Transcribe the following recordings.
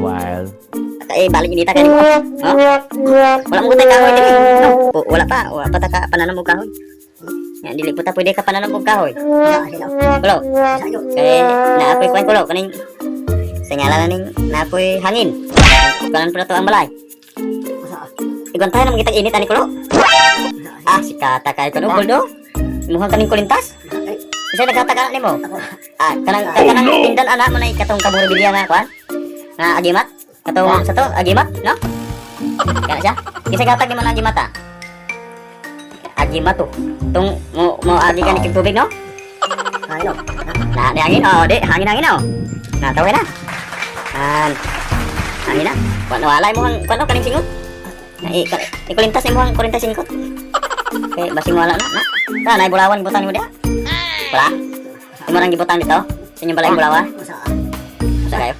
Meanwhile. Eh, balik inita kay mo. Oh? Wala mo tay kahoy dili. No, wala pa, wala pa ta ka pananom og kahoy. Nga dili po ta pwede ka pananom og kahoy. Kulo. Kay naapoy kuan, kulo, kaning singala na ning naapoy hangin. Kanan po na to ang balay. Igwantahan naman kitang init ani, kulo. Ah, si kata kay kuno kuldo. Mukhang kaning kulintas. Isa nagkataka nimo. Ah, kanang tindan ana mo na katong kaburo bilya nga kuan. Nga agimat. Katong sa to agimat, no? Kana siya. Kinsa gatag nimo na agimat ah? Agimat to. Tung mo mo agi ka ni tubig, no? Na, di hangin oh, di hangin hangin oh. Na tawag na. An. Hangin na. Wala wala mo hang kuan kaning singot. Na i ikulintas mo hang kulintas singkot. Okay, basing wala na na. Ta na bulawan butang nimo dia. Wala. Imo nang gibutang dito. Sa inyong balay bulawa. Asa kayo?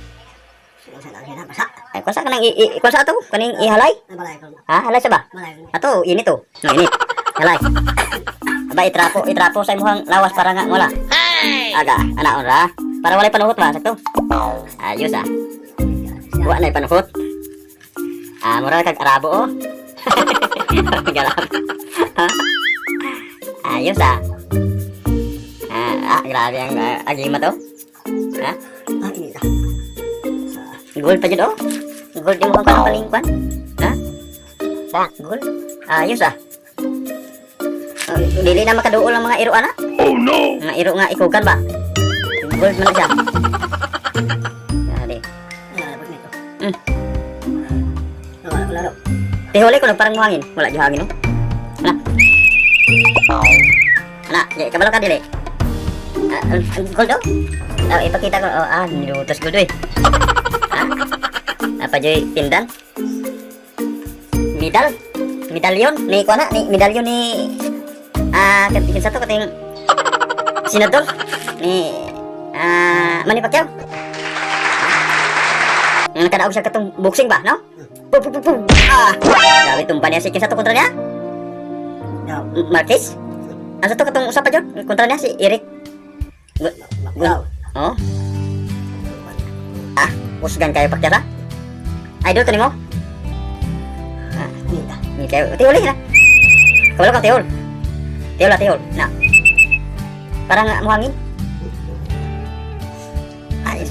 Ay, kung sa kanang i kung sa ato kaning ihalay? Ha, halay sa ba? Ato, init to. No, init. Halay. Aba, itrapo, itrapo sa imong lawas para nga wala. Aga, ana ora. Para walay panuhot ba sakto? Ayos ah. Wa na panuhot. Ah, mura kag Arabo oh. Galap. Ha? Ayos ah. Ah, ah, grabe ang agimat oh. Ha? Gold pa jud oh. Gold yung mukhang paling kwan. Ha? Gold. Ayos ah. Dili na makaduol ang mga iro ana. Oh no! Mga iro nga ikugan ba? Gold man na siya. Grabe. Tihuli ko parang muhangin. Wala di hangin oh. Ana. Ana, di kabalo ka dili. Ah, ang gold oh. Ah, ipakita ko. Oh, ah, nilutos gold eh. Ah? Apa joy pindan? Medal. Medalyon ni kuana ni medalyon ni ah kinsa to kating senador ni ah Manny Pacquiao. Nga nakadaog siya katong boxing ba, no? Pum, pum, pum, pum. Ah, grabe tumba niya si kinsa to kontra niya? Marquez? Asa to katong usa pa jud? Kontra niya si Eric. Oh. Ah, usgan kayo Pacquiao ha? Idol to nimo? Ah, ni kayo. Tihol na. Kabalo ka tihol. Tihol ah, tihol. Na. Parang muhangin. Ay,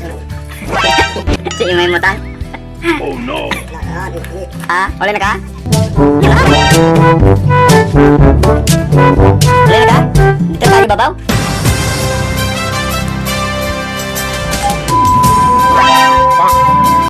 Si imay mo tan. Oh no! Ah, wala na ka? Wala. Wala na ka? Dito ka ibabaw?